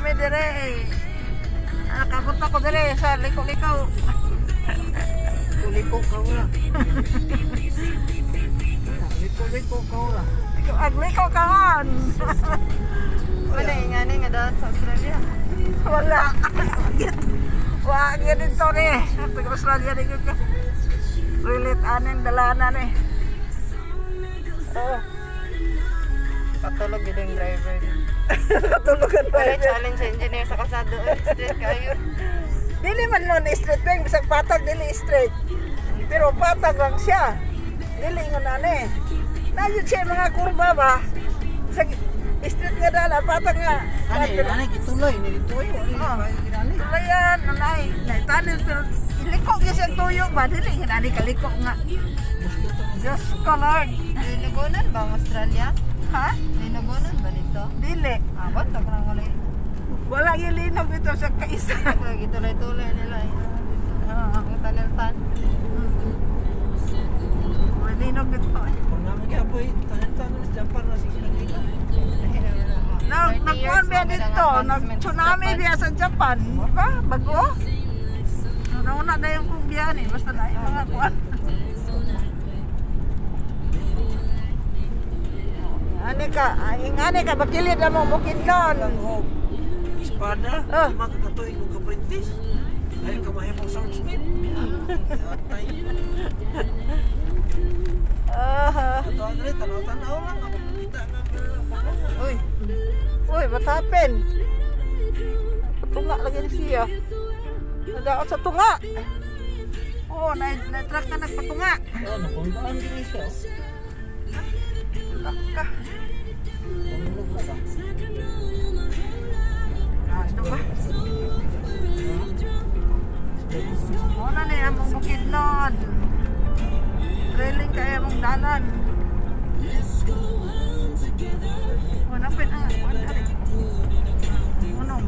mi dire. Nakabot ako dire sa liko-liko. Liko ka wala. Liko-liko ka wala. Agliko ka man. Wala ingani nga daan sa Australia. Wala. Wa gyud dito ni. Taga Australia di gyud ka. Relate aning dalanan ni. Oh, Patulog yun yung driver. Katulog ang Wala driver. challenge sa engineer sa kasado. Straight kayo. Dili man nun straight bang bisag patag dili straight. Pero patag lang siya. Dili ingon ani. Naa siya mga kurba ba? Sa straight nga dala patag nga. Ani, ani gituloy ni dito ay wala Oh. ni ani. Tulayan, nanay, naitanin pero iliko gyud siyang tuyo ba dili nga ani kaliko nga. Diyos ko Lord. Linugonan ba ang Australia? Ha? Linugonan ba dito? Dili. Ah, ba't ako nang wala yun? Wala yung linog dito sa kaisa. Gituloy-tuloy nila eh. Oo. Ang tunnel-tan. Wala linog dito eh. Kung namin gyapon tanan-tanan sa Japan na sige nagila. Nag nagkuhan biya dito, nag tsunami biya sa Japan. Ba? Bago? Nauna na yung kung biya ni, basta na yung mga kuhan. Ani ka, ay, ani ka, bakilid na mo Bukidnon. Lang og espada, Oh. lima ka katuig kung ka-apprentice. Ay ka mahimong swordsmith. Atay. Ah, Ato andre tanaw-tanaw lang ako kita nga uy. Uy, what happened? Tunga lagi ni siya. Nadaot sa tunga. Oh, na truck na nagpatunga. Oh, nakundaan din siya. Truck ka. Tumulog na ba? Ah, ito ba? Muna na yung among Bukidnon. Trailing kaya mong dalan. Wala pa na. Wala rin. Unong.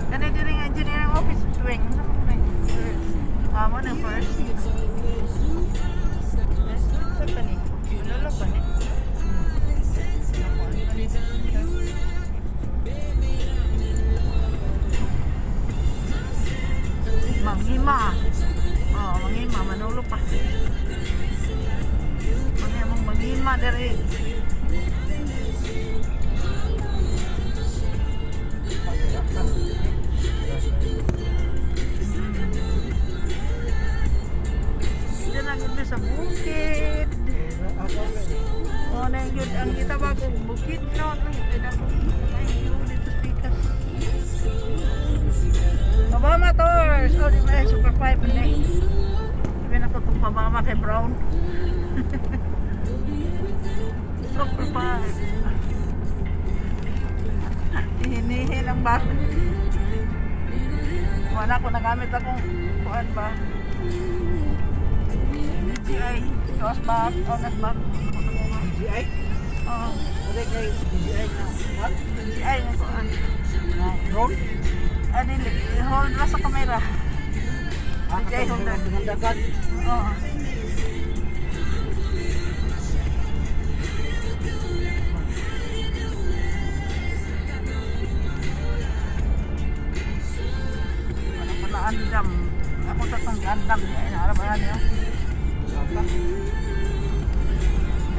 Kani diri nga engineering office wing. Ah, mo na first. Sa pa ni? Manolo pa ni? Ako, ano pa ni? Manghima. Oh, manghima Manolo pa. Mong manghima diri. Diyan lang yun sa bukid. Oh, na yun ang kita bagong bukid no. Ay, dako. Ay, yun dito sa pikas. Obama Tours! Oh, di ba? Super 5 hindi. Sabi na ko itong pabama kay Brown. Super 5. Hinihin ang bak. Wala ko nagamit akong kuan ba. DJI. Cross back, honest back. DJI? Oo. Wala kay DJI na. What? DJI nga kuan. Na drone? Ah, dili. Hold ra sa camera. Ah, DJI holder. Dengan dagat. Oo. Wala ko na andam. Ako tatong andam. Ay, naarabahan niyo. Sapa.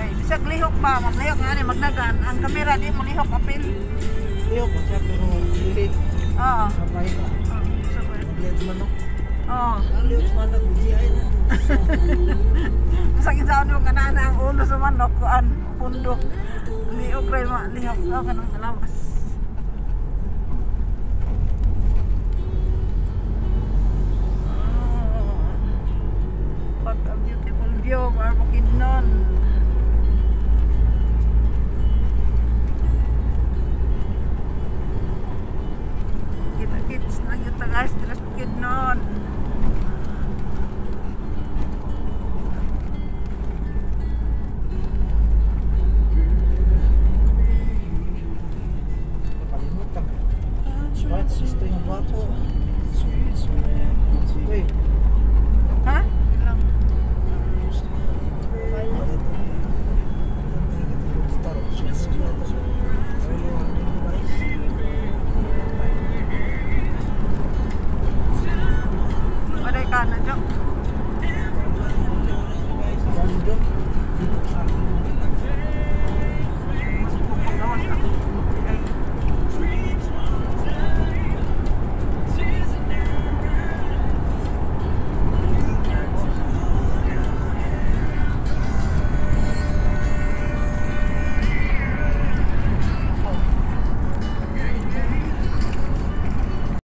Ay, bisag lihok ba? Maglihok nga ni magnagan. Ang kamera di mo lihok apil. Lihok ko siya pero dili Oo. sabay ba. Oo, sabay. Maglihok manok. Oo. Ang lihok sa manok DJI na. Bisag isa ano nga na ang ulo sa manok kuan pundo. Lihok ray ma lihok oh, kanang lawas. Oh, what a beautiful view of our Bukidnon.